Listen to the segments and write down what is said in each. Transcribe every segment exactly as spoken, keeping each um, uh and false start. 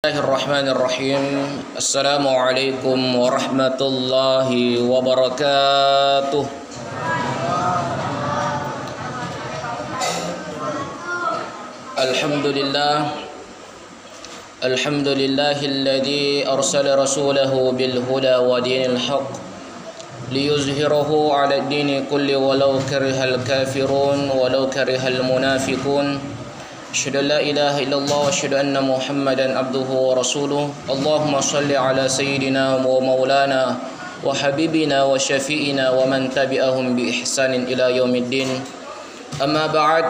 Bismillahirrahmanirrahim. Assalamualaikum warahmatullahi wabarakatuh. Alhamdulillah. Alhamdulillahilladzi arsala rasulahu bil huda wa dinil haq liyuzhirahu ala dini kulli walau karihal kafirun walau karihal munafiqun. Asyhadu an la ilaha illallah wa asyhadu anna Muhammadan abduhu wa rasuluh. Allahumma shalli ala sayyidina wa maulana wa habibina wa syafi'ina wa man tabi'ahum bi ihsanin ila yaumiddin. Amma ba'd.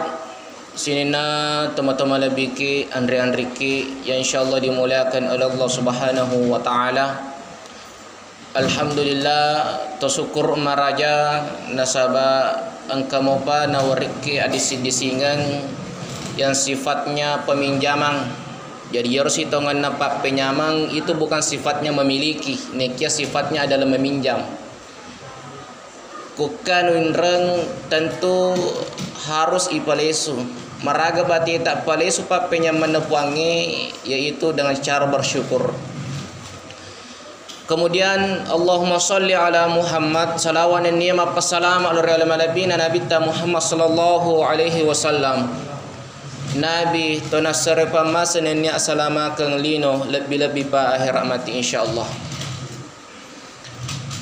Sininna tomatoa malebbiki, anre-anriki yang insyaallah dimuliakan oleh Allah Subhanahu wa taala. Alhamdulillah, to syukur maraja nasaba engka mopa nawerikki adising-disingeng yang sifatnya peminjaman. Jadi iyaro sitongenna pappenyamang itu bukan sifatnya memiliki, nekia sifatnya adalah meminjam. Kukkanu inreng tentu harus ipalesu. Maraga bateta palesu pappenyammanna Puangnge, yaitu dengan cara bersyukur. Kemudian, Allahumma shalli ala Muhammad, salawa nennia mappassalama lao ri ale malebbina Nabitta Muhammad sallallahu alaihi wasallam. Nabi to nassare pammase nennia asalamakeng lino, lebbi-lebbi pa ahera mati, insyaallah.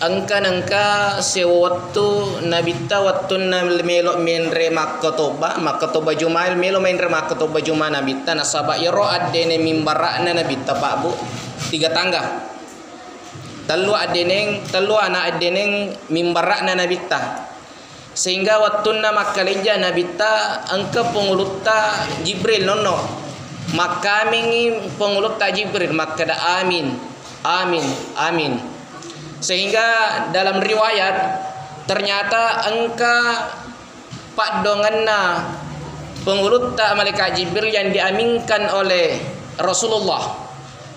Engka nengka sewa wettu Nabitta wettunna melo menre makkatobba, makkatobba Jumae, melo menre makkatobba Juma Nabitta, nasaba iyaro addene mimbara'na Nabitta pabbu tiga tangga. Tellu addeneng, tellu ana addeneng mimbara'na Nabitta. Sehingga wettunna makkalejja Nabitta, engka pengulutta Jibril nonno. Makkamingi pengulutta Jibril, makkeda, "Amin, amin, amin." Sehingga dalam riwayat, ternyata engka paddoangenna pengulutta malaikat Jibril yang diaminkan oleh Rasulullah.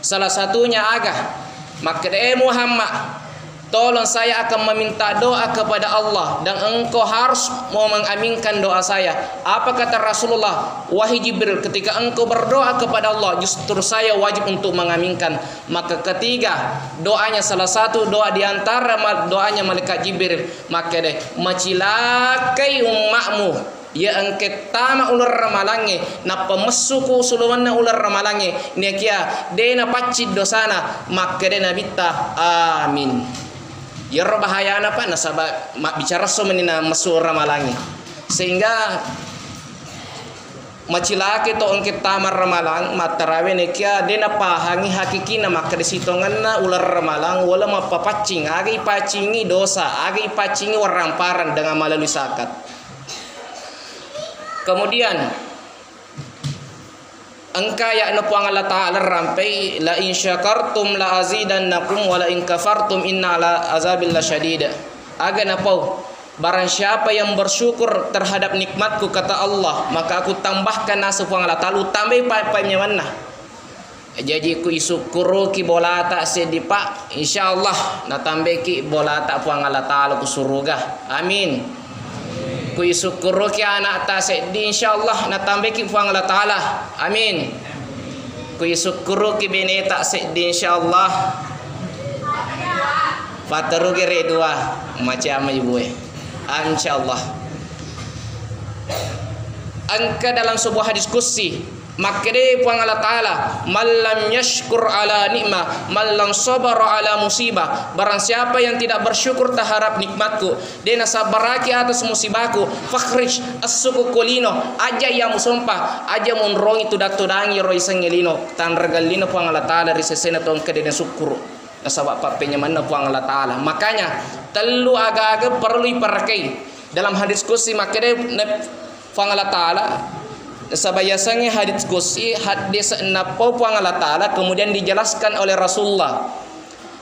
Salah satunya aga? Makkeda, "Eh Muhammad, tolong saya akan meminta doa kepada Allah dan engkau harus mau mengaminkan doa saya." Apa kata Rasulullah? "Wahai Jibril, ketika engkau berdoa kepada Allah, justru saya wajib untuk mengaminkan." Maka ketiga doanya, salah satu doa di antara ma-, doanya malaikat Jibril, makkeda, "Macilakai ummakmu." Iya engke tama uleng ramalangnge, nappa messuku suluwenna uleng ramalangnge, niakia de napaccing dosana, makkeda Nabitta, "Amin." Iyaro bahayana, Pak, nasaba mabbicara esso meni namessu ramalangnge. Sehingga macilake to engke tama ramalang, mattarawe, nekia de napahangi hakikina makkeda sitongenna uleng ramalang, wala mappapaccing, aga ipaccingi dosa, aga ipaccingi warramparang dengan melalui zakat. Kemudian, engka aya'na Puang Allah Ta'ala rampei, "La in syakartum la azidannakum wa la in kafartum inna ala azabil lasyadid." Aga napau, "Barang siapa yang bersyukur terhadap nikmatku," kata Allah, "maka aku tambahkan," naseng Puang Allah Ta'ala, utambai pa-, panyamanna. Jaji ku isukkuruki bolata seddi, Pak, insyaallah natambeki bolata Puang Allah Ta'ala ku suruga. Amin. Ku isukkuruki anakta seddi, insyaallah natambeki Puang Allah Ta'ala. Amin. Ku isukkuruki beneta seddi, insyaallah. Pateruki re dua, macam ibu e. Insyaallah. Engka dalam sebuah hadis qudsi, makkeda Puang Allah Ta'ala, "Man lam yashkur ala ni'mah, man lam sabara ala musibah." Barang siapa yang tidak bersyukur terhadap nikmatku, de nasabbaraki atas musibaku, fakhrij, essuku kulino, aja iya musompa, aja monrongi tudang-tudangi ro isengnge lino, tanregang lino Puang Allah Ta'ala ri sesena to engka de nasukkuru. Nasaba pappenyamanna Puang Allah Ta'ala. Makanya, tellu aga-aga perlu iparakei. Dalam hadis qudsi makkeda Puang Allah Ta'ala, nasaba yasengnge hadis qudsi, hadis napau Puang Allah Ta'ala, kemudian dijelaskan oleh Rasulullah.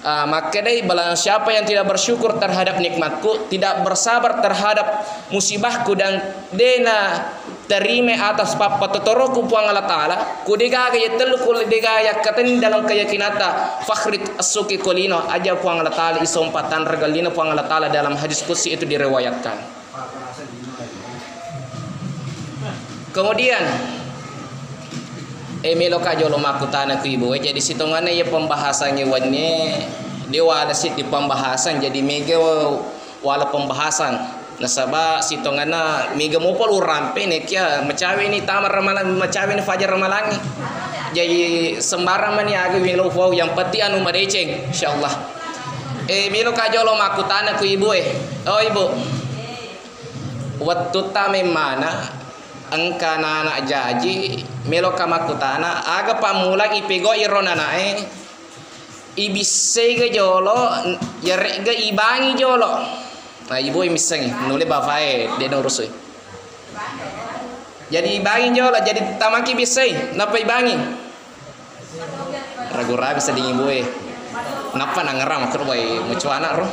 Ah, makkedai, "Barang siapa yang tidak bersyukur terhadap nikmatku, tidak bersabar terhadap musibahku, dan dena terima atas pappatotoroku Puang Allah Ta'ala, ku degaga ya tellu ku degaga yakkatenni dalam keyakinata, fakhrij, essuki kulino, aja Puang Allah Ta'ala isompa, tanregang lino Puang Allah Ta'ala." Dalam hadis qudsi itu diriwayatkan. Kemudian, Eh, meloka jolo makkutana ku ibu, eh, jadi sitonganna iya pembahasangnge wennie, de wala seddi pembahasan, jadi mega wala pembahasan. Nasaba sitonganna mega mopa lu rampe, nekia macaweni tama ramalang, macaweni fajar ramalangnge. Jadi sembarang mani aga melo fau, yang penting anu madeceng, insyaallah. Eh, meloka jolo makkutana ku ibu, eh. Oh, ibu. Wettutta memmana, engka nana jaji, meloka makkutana, aga pammulang ipegau iro nanae, ibissega jolo, yaregga ibangi jolo. Nah, ibu e missengi, nulle bafae, de naurusui. Jadi ibangi jolo, jadi tamaki bissai, nappa ibangi. Ragu-ragu sedding ibu e. Nappa nangerang makkeda, "Wai, mucuana ro."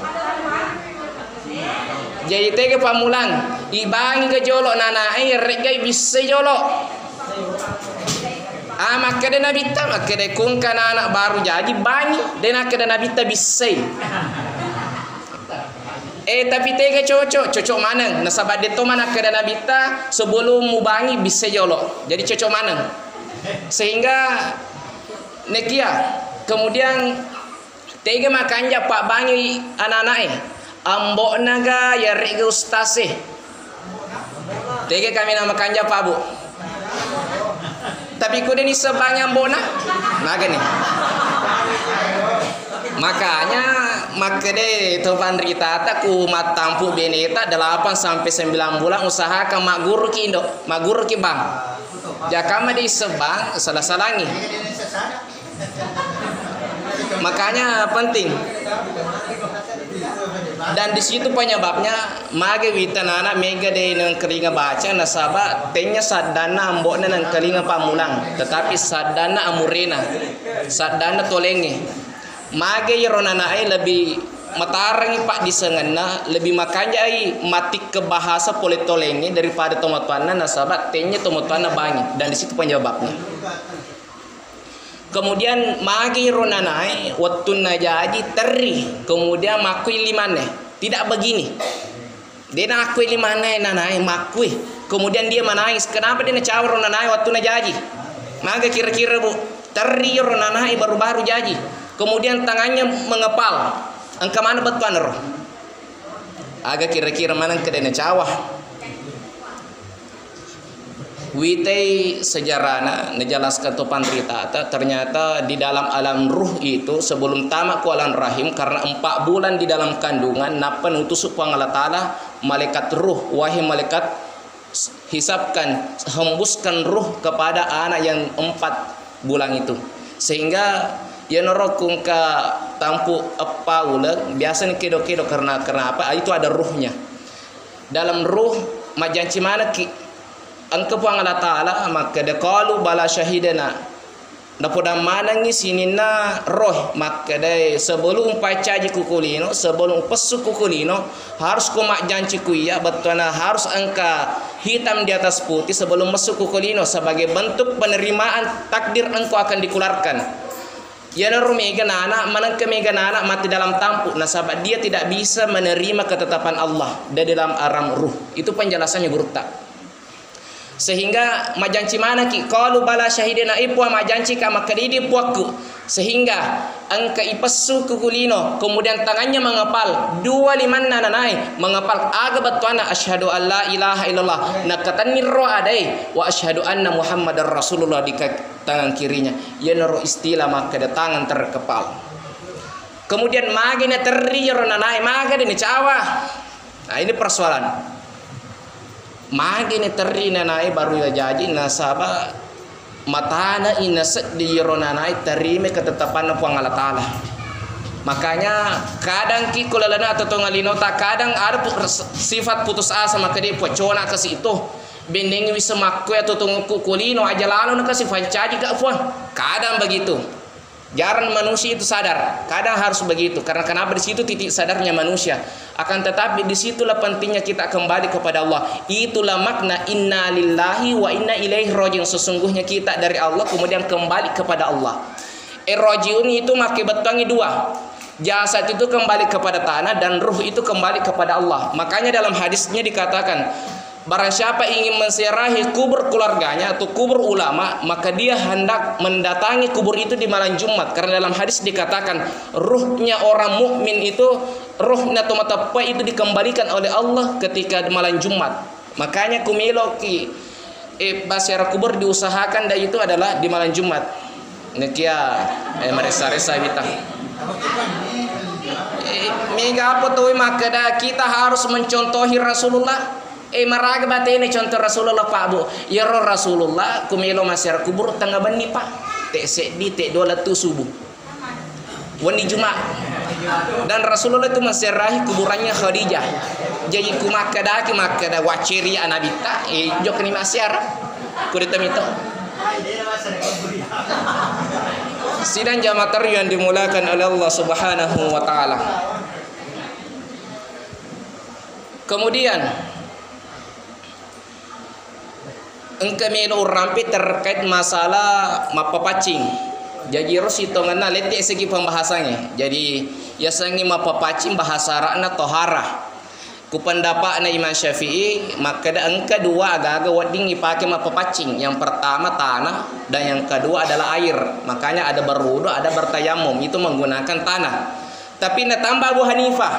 Jadi tega pammulang, ibangi ga jolo nanae, regga ibissai jolo. Ah, makkeda nabitta, makkeda kungka nana baru jaji bangi, de nakkeda nabitta bissai. Eh, tapi tega cocok, cocok maneng. Nasaba de to manakkeda nabitta, sebelum mubangi bissai jolo. Jadi cocok maneng. Sehingga nekia, kemudian tega makanja pabbangi ananae, ambo'na ga yaregga ustase. Tega kami na makanja pabu. Tapi ko de nisebbangi ambo'na, magani. Makanya makkeda to panritata ku mattampu beneta delapan sampai sembilan bulan usahakan magguruki indo, magguruki bang. Jakama de issebbang, salah-salangi. Makanya penting. Dan di situ penyebabnya, mage wita nana mega de nengkalinga baca, nasaba tennya saddanna ambo'na nengkalinga pammulang, tetapi saddanna amurena, saddanna tolengnge. Mage iro nanae lebih matarengi paddisengenna, lebih makanjai matikke bahasa pole tolengnge daripada tomatoanna, nasaba tennya tomatoanna bangi, dan di situ penyebabnya. Kemudian magi ro nanae wettunna jaji terri, kemudian makkui limanna, "Tidak begini." De nakkui limanna nanae, makkui. Kemudian dia menangis. Kenapa dia nacawa ro nanae wettunna jaji? Maga kira-kira, Bu? Terri ro nanae baru-baru jaji. Kemudian tangannya mengepal. Engka mana bettuanna ro? Aga kira-kira maneng kede nacawa? Witai sejarana, najelaskan to panritata, ternyata di dalam alam ruh itu, sebelum tamat ku alam rahim, karena empat bulan di dalam kandungan, nappa nutusu Puang Allah Ta'ala malaikat ruh, "Wahai malaikat, hisabkan, hembuskan ruh kepada anak yang empat bulan itu." Sehingga yenaro kungka tampu eppa uleng, biasanya kedo-kedo karena, karena apa? Itu ada ruhnya. Dalam ruh, majjanci manekki. Engka Puang Allah Ta'ala makkeda, "Qalu bala syahidna." Napodang manengngi sininna roh makkedae, sebelum paccaji kukulino, sebelum pessu kukulino, harus ko majjanci ku iya, bettuanna harus engka hitam di atas putih sebelum messu kukulino sebagai bentuk penerimaan takdir engkau akan dikeluarkan. Iyanaro mega nana, manengka mega nana mati dalam tampu, nasaba dia tidak bisa menerima ketetapan Allah di dalam alam ruh. Itu penjelasannya gurutta. Sehingga majjanci manaki, qalu bala syahidna, "Eh, Puang, majjancika makkeda idi Puakku." Sehingga engka ipessu kukulino, kemudian tangannya mengepal, dua limanna nanae mengepal, aga bettuanna, "Asyhadu an la ilaha illallah." Nakatenni ro adae, "Wa asyhadu anna Muhammadar Rasulullah" di ka-, tangan kirinya. Iyanaro istilah makkeda tangan terkepal. Kemudian magi naterri ro nanae, maga de nacawa. Nah, ini persoalan. Magi naterri nanae baru ya jaji, nasaba matana ina seddi ro nanae terima ketetapanna Puang Allah Ta'ala. Makanya kadang ki ko lalana atau tongalinota, kadang ada pu-, sifat putus asa, maka dia pocona ke situ. Bennengi wisa makko ya totongku kulino aja lalo na kasi fancaji ka Puang. Kadang begitu. Jarang manusia itu sadar. Kadang harus begitu. Karena kenapa? Di situ titik sadarnya manusia. Akan tetapi, disitulah pentingnya kita kembali kepada Allah. Itulah makna inna lillahi wa inna ilaihi rajiun. Sesungguhnya kita dari Allah, kemudian kembali kepada Allah. Eh, rajiun itu make bettuangi dua. Jasad itu kembali kepada tanah dan ruh itu kembali kepada Allah. Makanya dalam hadisnya dikatakan, Barang siapa ingin menziarahi kubur keluarganya atau kubur ulama, maka dia hendak mendatangi kubur itu di malam Jumat. Karena dalam hadis dikatakan, ruhnya orang mukmin itu, ruhnya atau mateppe itu dikembalikan oleh Allah ketika malam Jumat. Makanya kumeloki, eh, baziarah kubur diusahakan, dan itu adalah di malam Jumat. Nekia, eh, maressa-ressa wita. Eh, mega apa tu makkeda kita harus mencontohi Rasulullah? Eh, maraga batena contoh Rasulullah, Pak, Bu. Iyaro Rasulullah kumelo maziarah kubur tengnga benni, Pak. Te seddi, te dua lettu subuh. Wenni Juma. Dan Rasulullah itu maziarahi kuburannya Khadijah. Jadi ku makkedaki makkeda waceria Nabitta, eh, jokni maziarah. Kude tamito. Sidang jamaah tarwih yang dimuliakan oleh Allah Subhanahu wa Ta'ala. Kemudian, engka melo urampe terkait masalah mappapaccing. Jaji, ro sitongenna lette segi pembahasannya. Jadi, yasengnge mappapaccing bahasa Arabna toharah. Ku pendapatna Imam Syafi'i, makkeda engka dua aga-aga wedding ipake mappapaccing. Yang pertama tanah, dan yang kedua adalah air. Makanya ada berwudu, ada bertayamum. Itu menggunakan tanah. Tapi natambah Abu Hanifah.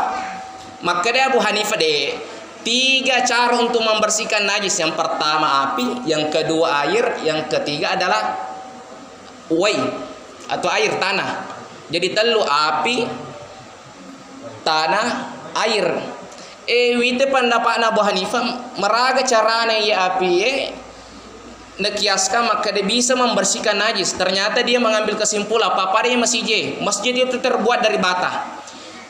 Makkeda Abu Hanifah de, tiga cara untuk membersihkan najis. Yang pertama api, yang kedua air, yang ketiga adalah wai atau air, tanah. Jadi tellu, api, tanah, air. Eh, wite pendapatna Abu Hanifah, maraga carana iya api e nakiaskan makkeda bisa membersihkan najis. Ternyata dia mengambil kesimpulan, apa-apa ada yang masih je. Masjid itu terbuat dari bata.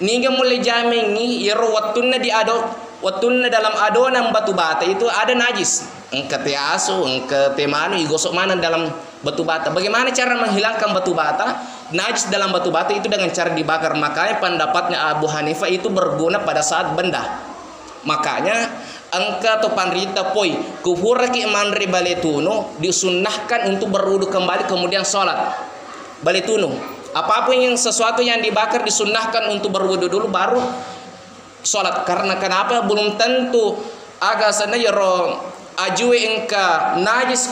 Niga mulle jamengi, iyaro wettunna di ado, wettunna dalam adonan batu bata itu ada najis. Engka te asu, engka te manu, igosok maneng dalam batu bata. Bagaimana cara menghilangkan batu bata? Najis dalam batu bata itu dengan cara dibakar. Makanya pendapatnya Abu Hanifah itu berguna pada saat benda. Makanya engka to panrita poi, kufuraki manre bale tunu, disunnahkan untuk berwudu kembali kemudian sholat. Bale tunu. Apapun yang, sesuatu yang dibakar disunnahkan untuk berwudu dulu baru sholat. Karena kenapa? Belum tentu aga sana yero ajue engka najis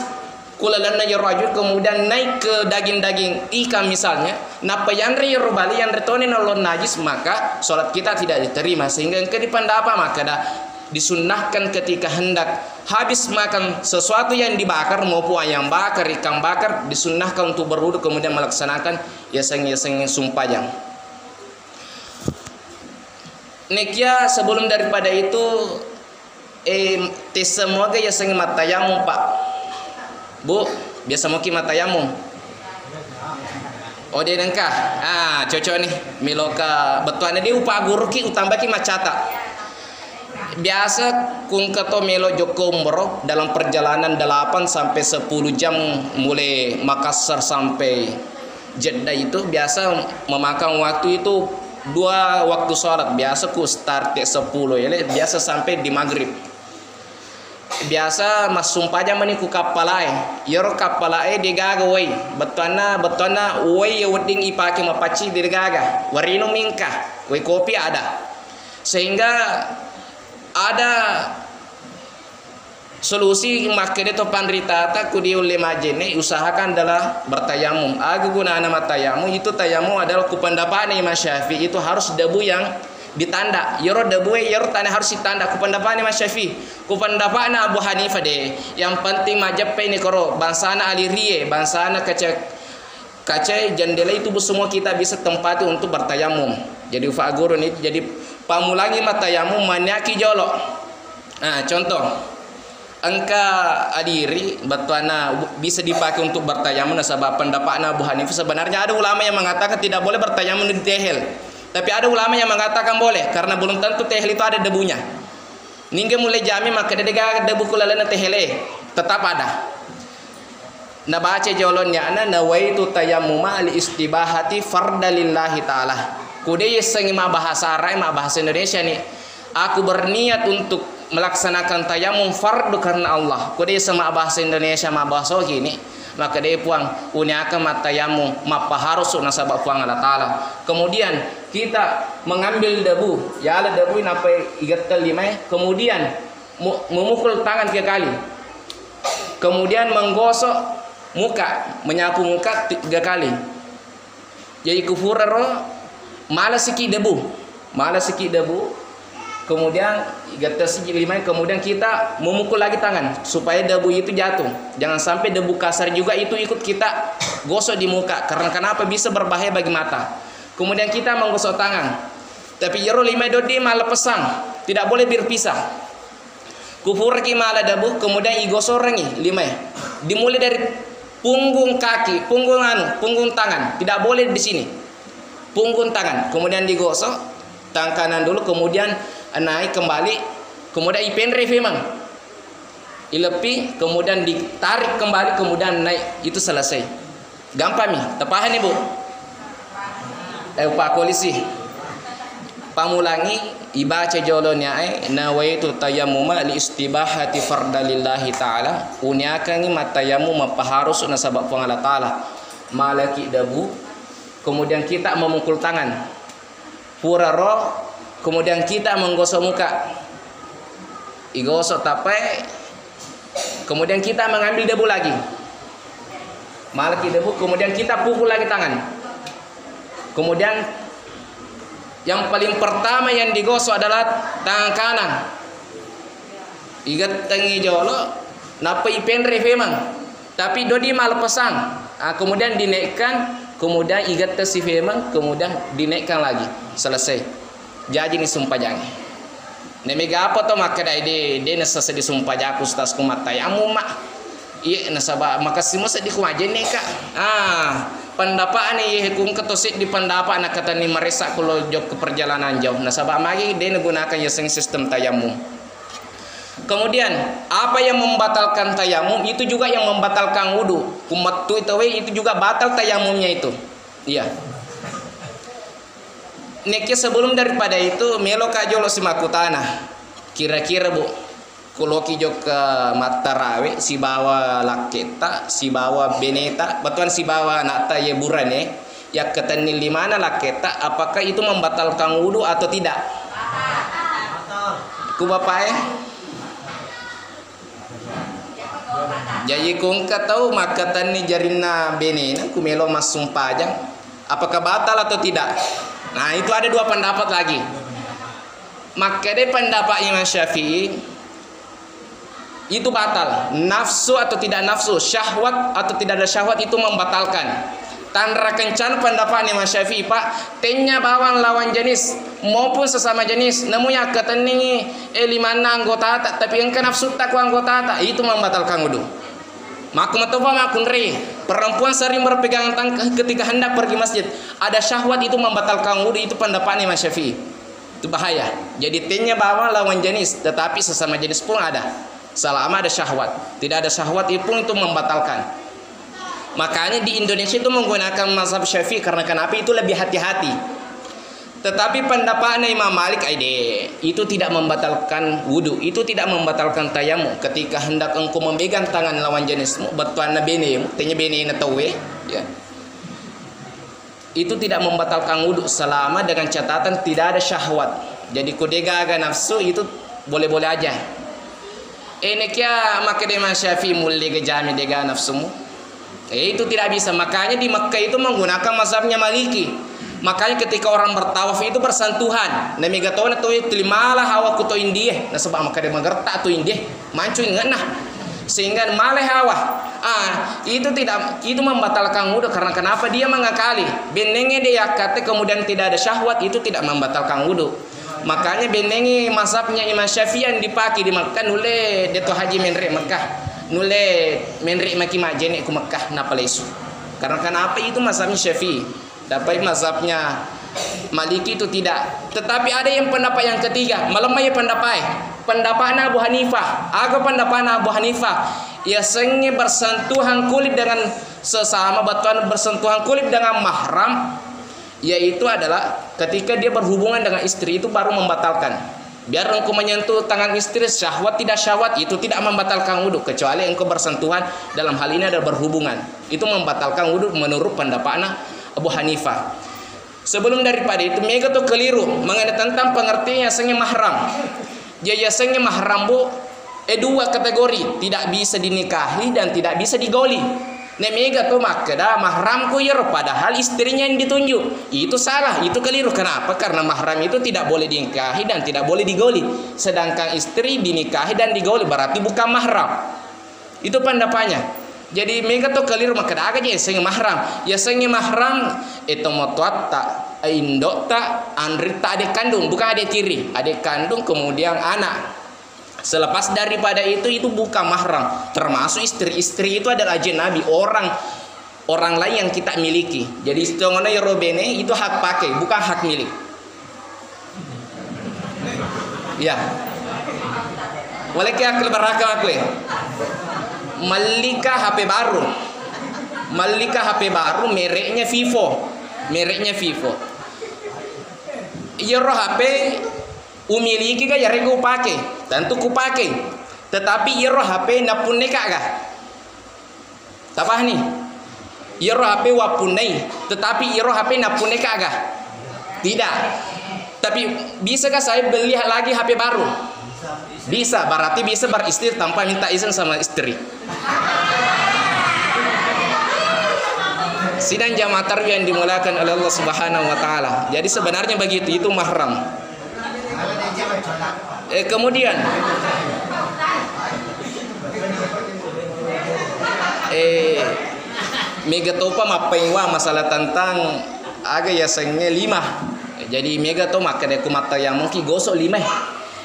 kulalenna yero ajue, kemudian naik ke daging-daging ikan misalnya, nappa yanre yero bale, yanre toni nallo najis, maka sholat kita tidak diterima. Sehingga engka di pendapat makkeda disunnahkan ketika hendak habis makan sesuatu yang dibakar, maupun ayam bakar, ikan bakar, disunnahkan untuk berwudu kemudian melaksanakan yaseng-yaseng sumpajang. Nekia sebelum daripada itu, eh, tessa muaga yasengnge mattayamum, Pak. Bu, biasa muki mattayamum? Oh, de nengka. Ah, cocok nih. Miloka bettuanna de upaguruki, utambaki maccata. Biasa kungka to melo jokka umroh dalam perjalanan delapan sampai sepuluh jam, mulai Makassar sampai Jeddah itu biasa memakan waktu itu dua waktu sholat. Biasa ku start ke sepuluh ele, biasa sampai di maghrib. Biasa massumpajang mani ku kappalae. Iyaro kappalae degaga wai. Bettuanna, bettuanna wai ya wedding ipake mapacci degaga. Warinung mingka, wai kopi ada. Sehingga ada solusi makkeda to panritata ku diulle majjenne, usahakan adalah bertayamum. Aga gunana mattayamum? Itu tayamum adalah ku pendapatna Imam Syafi'i itu harus debu yang ditanda. Iyaro debue, iyaro tana harus ditanda. Ku pendapatna Imam Syafi'i, ku pendapatna Abu Hanifah de, yang penting majeppai ni koro bangsana alirie, bangsana kece-, kaca jendela itu semua kita bisa tempati untuk bertayamum. Jadi ufa guru ni, jadi pamulangi mattayamum maniaki jolo. Nah, contoh, engka adiri bettuanna bisa dipakai untuk bertayamum, nasaba pendapatna Abu Hanifah. Sebenarnya ada ulama yang mengatakan tidak boleh bertayamum di tehel, tapi ada ulama yang mengatakan boleh karena belum tentu tehel itu ada debunya. Ningga mulai jami makkeda degaga debu ku lalenna tehele, tetap ada. Nabaca jolo nia'na, "Nawaitu tayammuma li istibahati farda lillahi ta'ala." Kude yessengngi mabbahasa Arab, mabbahasa Indonesia ni. Aku berniat untuk melaksanakan tayamum fardu karena Allah. Kude yesseng mabbahasa Indonesia, mabbahasa ogi ni. Makkeda, "Eh, Puang, uniakeng mattayamum, mappaharusu nasaba Puang Allah Ta'ala." Kemudian kita mengambil debu, yala debu nappa igetteng limae. Kemudian mu-, memukul tangan tiga kali. Kemudian menggosok muka, menyapu muka tiga kali. Jadi ku furaro malesiki debu, malesiki debu, kemudian igettesi limae, kemudian kita memukul lagi tangan supaya debu itu jatuh. Jangan sampai debu kasar juga itu ikut kita gosok di muka, karena kenapa, bisa berbahaya bagi mata. Kemudian kita menggosok tangan. Tapi iyaro limae doddi mallepesang, tidak boleh berpisah. Ku furaki mala debu, kemudian igosorengi limae. Dimulai dari punggung kaki, punggung anu, punggung tangan. Tidak boleh di sini. Punggung tangan. Kemudian digosok, tangan kanan dulu, kemudian naik kembali, kemudian ipenre femeng. Ileppi, kemudian ditarik kembali, kemudian naik. Itu selesai. Gampang mi, tapahani, Bu? Eh, upakkolisi. Pamulangi, ibaca jolo niae, nawaitu tayammuma li istibahati fardalillahi ta'ala. Uniakangi mattayammum mappaharusu nasaba Puang Allah Ta'ala. Malaki debu, kemudian kita memukul tangan. Puraro, kemudian kita menggosok muka. Igosok tapai, kemudian kita mengambil debu lagi. Malaki debu, kemudian kita pukul lagi tangan. Kemudian yang paling pertama yang digosok adalah tangan kanan. Igettengi jolo, nappa ipenre femeng. Tapi dodi malepasang. Ah, kemudian dinaikkan, kemudian igettesi femeng, kemudian dinaikkan lagi. Selesai. Jajini sumpajangnge. Nemega apa to makkedai de, de nessa seddi sumpajakku, ustazku, mattayammum ma. Iya, nasaba makessimo seddi ku majenne ka. Ah, pendapatni ye ku engka to seddi pendapat nakkatenni maressa ku lo jokka perjalanan jauh. Nasaba magi de nagunakan yaseng sistem tayammum. Kemudian, apa yang membatalkan tayamum, itu juga yang membatalkan wudu. Ku mettui tauwe, itu juga batal tayamumnya itu. Iya. Nekke sebelum daripada itu, meloka jolo simakkutana. Kira-kira, Bu, ku loki jokka mattarawe sibawa lakketta, sibawa beneta, bettuanna sibawa anatta ye burane, yakkatenni limana lakketta, apakah itu membatalkan wudu atau tidak? Ku bapak e? Jaji ku engka tau makkatenni jarinna benena, ku melo massumpajang, apakah batal atau tidak? Nah, itu ada dua pendapat lagi. Makkeda pendapat Imam Syafi'i, itu batal. Nafsu atau tidak nafsu, syahwat atau tidak ada syahwat, itu membatalkan. Tanra kencana pendapatna Imam Syafi'i, Pak, tennya bawang lawan jenis maupun sesama jenis, namu yakkatenningi, eh, limanna anggotata, tapi engka nafsutta ku anggotata, itu membatalkan wudu. Makku matopa makkunrai, perempuan sering berpegangan tangan ketika hendak pergi masjid, ada syahwat, itu membatalkan wudu, itu pendapatna Imam Syafi'i. Itu bahaya. Jadi tennya bawang lawan jenis, tetapi sesama jenis pun ada. Selama ada syahwat. Tidak ada syahwat pun itu membatalkan. Makanya di Indonesia itu menggunakan mazhab Syafi'i karena kenapa, itu lebih hati-hati. Tetapi pendapatnya Imam Malik, aide, itu tidak membatalkan wudu, itu tidak membatalkan tayamum. Ketika hendak engkau memegang tangan lawan jenismu, bettuanna benemu, tennya benena tauwe, ya. Itu tidak membatalkan wudu selama dengan catatan tidak ada syahwat. Jadi, ku degaga nafsu itu boleh-boleh aja. Eh, nekia makkeda Imam Syafi'i, mulle ga jami dega nafsumu. Eh, itu tidak bisa. Makanya di Mekah itu menggunakan mazhabnya Maliki. Makanya ketika orang bertawaf itu bersentuhan. Namiga tona to itu limala hawa ku to indie. Nasaba makkeda magerta to indie. Mancu ingenna. Sehingga male hawa. Ah, itu tidak, itu membatalkan wudu karena kenapa, dia mengakali. Bennenge de yakkatte kemudian tidak ada syahwat, itu tidak membatalkan wudu. Makanya bennengi mazhabnya Imam Syafi'i yang dipakai di Mekah, nulle deto haji menre Mekah. Nulle menre maki majene ku Mekah, napalesu. Karena kenapa, itu mazhabnya Syafi'i. Dapat mazhabnya Maliki itu tidak. Tetapi ada yang pendapat yang ketiga, malemma ya pendapat. Pendapatna Abu Hanifah. Aga pendapatna Abu Hanifah? Yasengnge bersentuhan kulit dengan sesama, bettuanna bersentuhan kulit dengan mahram, yaitu adalah ketika dia berhubungan dengan istri, itu baru membatalkan. Biar engkau menyentuh tangan istri, syahwat tidak syahwat, itu tidak membatalkan wudu, kecuali engkau bersentuhan, dalam hal ini adalah berhubungan. Itu membatalkan wudu menurut pendapatna Abu Hanifah. Sebelum daripada itu, mega to keliru mengenai tentang pengertian yasengnge mahram. Jadi yasengnge mahram, Bu, Eh, dua kategori, tidak bisa dinikahi dan tidak bisa digoli. Nah, mega to makkeda mahramku iyaro, padahal istrinya yang ditunjuk. Itu salah, itu keliru. Kenapa? Karena mahram itu tidak boleh dinikahi dan tidak boleh digoli. Sedangkan istri dinikahi dan digoli, berarti bukan mahram. Itu pendapatnya. Jadi mega to keliru makkeda aga je yasengnge mahram. Yasengnge mahram, eh, tomatoatta, eh, indotta, anritta, adik kandung, bukan adik tiri. Adik kandung, kemudian anak. Selepas daripada itu, itu bukan mahram. Termasuk istri-istri itu adalah ajnabi, orang, orang lain yang kita miliki. Jadi, setengahnya yero bene itu hak pakai, bukan hak milik. Ya. Waleke akil barakam aku ya. Mallika H P baru. Mallika H P baru, mereknya Vivo. Mereknya Vivo. Iyaro H P umiliki ga, yaregga upake? Tentu kupake. Tetapi iyaro H P nappunneka ga? Tapahani? Iyaro H P wappunnai, tetapi iyaro H P nappunneka ga? Tidak. Tapi bisakah saya beli lagi H P baru? Bisa, berarti bisa beristri tanpa minta izin sama istri. Sidang jamaah tarwih yang dimuliakan oleh Allah Subhanahu wa Ta'ala. Jadi, sebenarnya begitu, itu mahram. Eh, kemudian, eh, mega topa mappainwa masalah tentang aga yasengnge lima. Jadi, mega to makkeda ku mattayamungki gosok lima.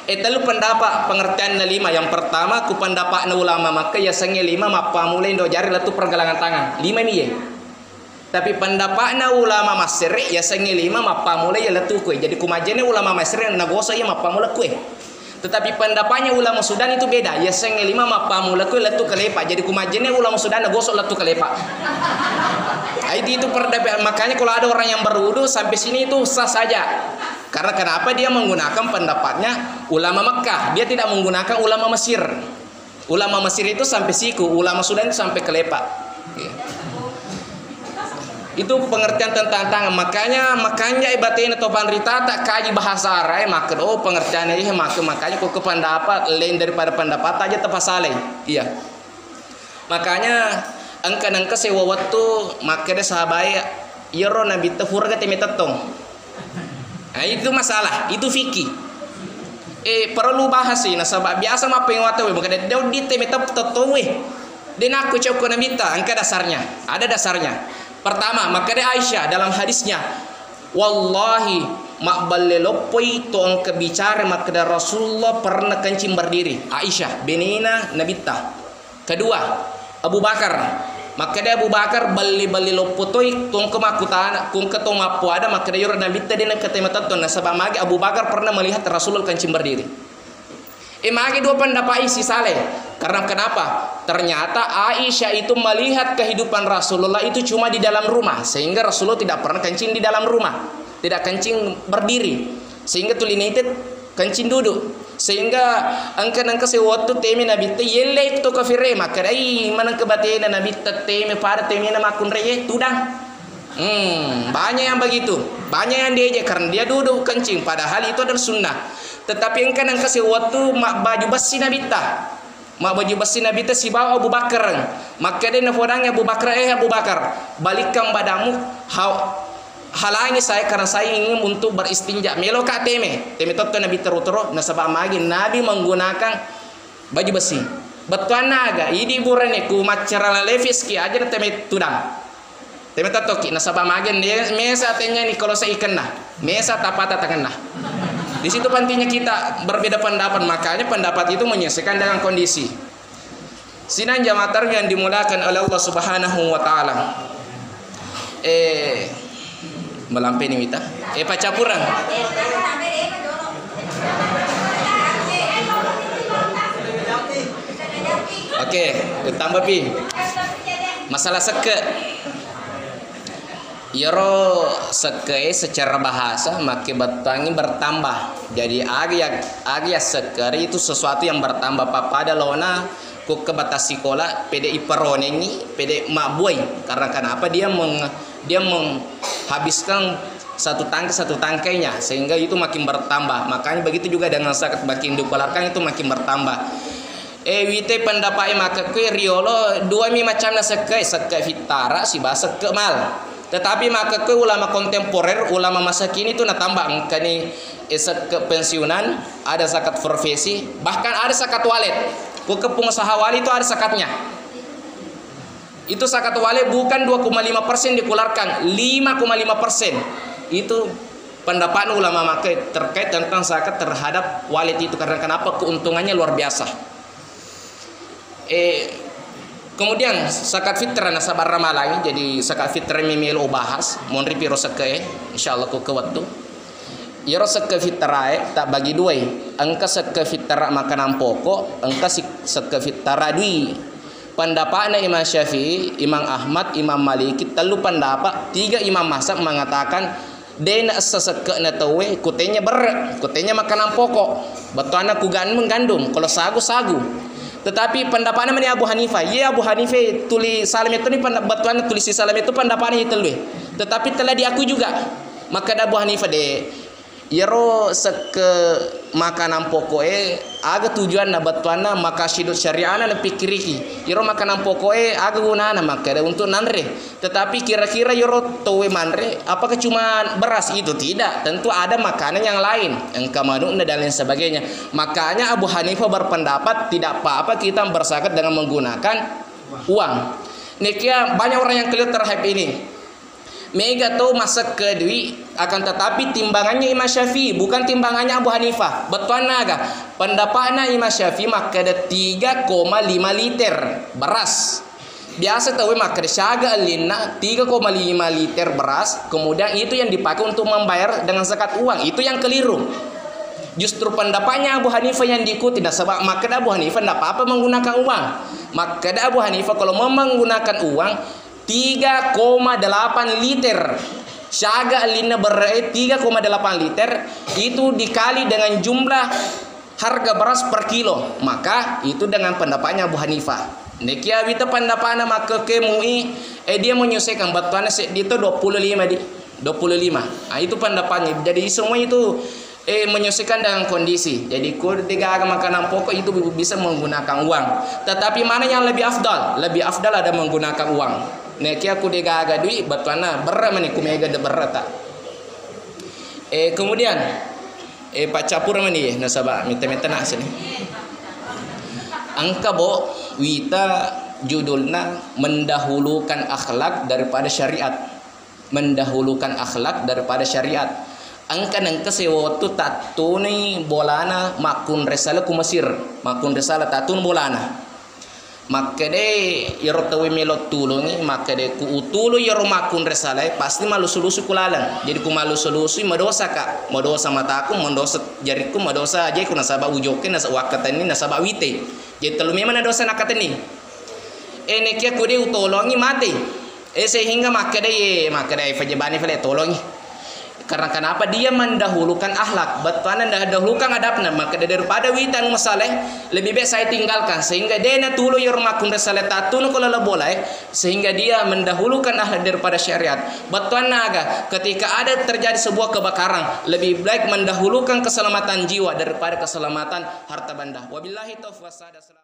Eh, tellu pendapat pengertianna lima. Yang pertama, ku pendapatna ulama Makkah, yasengnge lima mappamulai ndo jari lettu pergelangan tangan. Lima mi ye. Tapi pendapatna ulama Masere, yasengnge lima mappamulai iya lettu kue. Jadi, ku majjene ulama Masere nagosok iya mappamula kue. Tetapi pendapatnya ulama Sudan itu beda. Yasengnge lima mappamula kue lettu kelepa. Jadi, ku majjene ulama Sudan nagosok lettu kelepa. Ah, itu, itu perda-, makanya kalau ada orang yang berwudu sampai sini itu sah saja. Karena kenapa? Dia menggunakan pendapatnya ulama Mekah. Dia tidak menggunakan ulama Mesir. Ulama Mesir itu sampai siku, ulama Sudan itu sampai kelepa. Iya. Itu pengertian tentang tangan. Makanya, makanya ibatena to panritata kaji bahasa Arab, eh, makkeda, oh, pengertiannya, eh, maka-, makanya kok ke pendapat lain daripada pendapat aja tepasalai. Iya. Makanya, engka nengka sewa wettu makkeda sahabae, iyaro Nabitta furaga teme tettong. Nah, itu masalah, itu fikih. Eh, perlu bahas sih, nasaba biasa mappeng wettu we, makkeda de' wedding teme tep-, tettong we. De' nakko cokko Nabitta, engka dasarnya. Ada dasarnya. Pertama, makkeda Aisyah dalam hadisnya, "Wallahi, mabballe loppoi to engka bicara makkeda Rasulullah pernah kencing berdiri." Aisyah, benena Nabitta. Kedua, Abu Bakar. Makkeda Abu Bakar, "Balle-balle loppo toi, ko engka makkutana, ko engka to mappoada makkeda iyaro Nabitta de' nengka teme tettong." Nasaba magi Abu Bakar pernah melihat Rasulullah kencing berdiri. Eh, magi dua pendapat isi salai. Karena kenapa? Ternyata Aisyah itu melihat kehidupan Rasulullah itu cuma di dalam rumah, sehingga Rasulullah tidak pernah kencing di dalam rumah, tidak kencing berdiri, sehingga tuli naitai kencing duduk. Sehingga engka nengka sewaktu teme Nabitta, yelle to kafire, makkedai manengka batena Nabitta teme pada temena makkunraie, tudang. Hmm, banyak yang begitu. Banyak yang diejek karena dia duduk kencing, padahal itu adalah sunnah. Tetapi engka nengka sewaktu mabbaju bessi Nabitta. Mabbaju bessi Nabitta sibawa Abu Bakar. Makkedai napodangngi Abu Bakar, "Eh, Abu Bakar, balikkan badanmu, ha-, halangi saya karena saya ingin untuk beristinja." Meloka teme. Teme totto Nabitta rotoro, nasaba magi Nabi menggunakan baju besi. Bettuanna aga, idi burane ku maccara lalefiski aja na teme tudang. Teme tattoki, nasaba magi ne-, mesa tennyani kolosa ikenna, mesa tapata tangenna. Di situ pentingnya kita berbeda pendapat, makanya pendapat itu menyesuaikan dengan kondisi. Sidang jamaah tarwih yang dimuliakan oleh Allah Subhanahu wa Ta'ala. Eh, malampe ni mita. Eh, paccappureng. Oke, tambah pi. Masalah sekke. Iyaro sekke'e secara bahasa makkebettuangngi bertambah. Jadi, aga ya-, aga yassekkeri itu sesuatu yang bertambah. Pappada lona ku ke batas sikola, pede iperonengngi, pede mabbuai. Karena kenapa? Dia meng-, dia menghabiskan satu tangkai, satu tangkainya, sehingga itu makin bertambah. Makanya begitu juga dengan zakat, makin dikeluarkan itu makin bertambah. Eh, wite pendapat e makkekkuwe riolo duami macamna sekke, sekke fittara siba sekke mal. Tetapi makkekkuwe ulama kontemporer, ulama masa kini tu natambah engkani, eh, sekke pensiunan, ada zakat profesi, bahkan ada zakat wallet. Ku ke pengusaha wali itu ada zakatnya. Itu zakat wallet bukan dua koma lima persen dikeluarkan, lima koma lima persen. Itu pendapat ulama makkekkuwe terkait tentang zakat terhadap wallet itu. Karena kenapa? Keuntungannya luar biasa. Eh, kemudian zakat fitrah nasaba ramalangi, jadi zakat fitrah mi melo bahas, monri piro sekke e, insyaallah ku ke wettu. Iyaro sekke fitrah e tabbagi duai, engka sekke fitrah makanan pokok, engka sik-, sekke fitrah dui. Pendapatna Imam Syafi'i, Imam Ahmad, Imam Maliki, tellu pendapat, tiga imam mazhab mengatakan de' naessa sekke'na tauwe, kutenya berre', kutenya makanan pokok. Bettuanna ku gandum, gandum, kalau sagu, sagu. Tetapi pendapatna mani Abu Hanifah. Iya, Abu Hanifah tuli salam itu ni penda-, bettuanna tuli si salam itu pendapatna itu tellue. Tetapi telah diakui juga. Makkeda Abu Hanifah de', iyaro sekke makanan pokok e aga tujuanna, bettuanna makasidut syariahna napikkiriki. Iyaro makanan pokok e aga gunana, makkeda untuk nanre. Tetapi kira-kira iyaro tauwe manre, apakah cuma beras? Itu tidak. Tentu ada makanan yang lain, engka manukna dan lain sebagainya. Makanya Abu Hanifah berpendapat tidak apa-apa kita berzakat dengan menggunakan uang. Nekia banyak orang yang keliru terhadap ini. Mega tau masekke dui, akan tetapi timbangannya Imam Syafi'i, bukan timbangannya Abu Hanifah. Bettuanna aga? Pendapatna Imam Syafi'i makkeda tiga koma lima liter beras. Biasa tauwe makkeda siaga ellinna tiga koma lima liter beras, kemudian itu yang dipakai untuk membayar dengan zakat uang. Itu yang keliru. Justru pendapatnya Abu Hanifah yang diikuti, nasaba makkeda Abu Hanifah ndak apa-apa menggunakan uang. Makkeda Abu Hanifah kalau mau menggunakan uang tiga koma delapan liter, siaga ellinna berre' e tiga koma delapan liter, itu dikali dengan jumlah harga beras per kilo, maka itu dengan pendapatnya Abu Hanifah. Nekia wita pendapatna makkekkuwe mui, eh, dia menyesuaikan, bettuanna seddi to dua puluh lima di, dua puluh lima. Ah, itu pendapatnya. Jadi semua itu, eh, menyesuaikan dengan kondisi. Jadi ku degaga makanan pokok itu bisa menggunakan uang. Tetapi mana yang lebih afdal? Lebih afdal ada menggunakan uang. Nekia ku degaga dui, bettuanna berre' mani ku mega de berre' ta. Eh, kemudian, eh, paccappureng mani, eh, nasaba mita-mita na sini. Engka bo wita judulna mendahulukan akhlak daripada syariat. Mendahulukan akhlak daripada syariat. Engka nengka sewottu tattunui bolana makkunrai sala ku Mesir. Makkunrai sala tattunu bolana. Makkeda iyaro tauwe melo tulungi, makkeda ku utulu iyaro makkunrai salae, pasti malusu-lusu ku laleng. Jadi ku malusu-lusui, madosa ka, madosa mataku, madosa jarikku, madosa ajeku, nasaba ujokke, nasaba wakkatenni, nasaba wite. Jadi tellu memang na dosa nakkatenni. Eh, nekia ku de utolongi, mate. Eh, sehingga makkeda, ye, makkeda, eh, fajabani fale tolongi. Karena kenapa? Dia mendahulukan akhlak. Bettuanna mendahulukan adabna. Makkeda daripada wita anu masaleh, lebih baik saya tinggalkan. Sehingga de natulu iyaro makkunrai sala tattunu ko laleng bolae, sehingga dia mendahulukan akhlak daripada syariat. Bettuanna aga? Ketika ada terjadi sebuah kebakaran, lebih baik mendahulukan keselamatan jiwa daripada keselamatan harta benda. Wabillahi taufiq wassa'adah.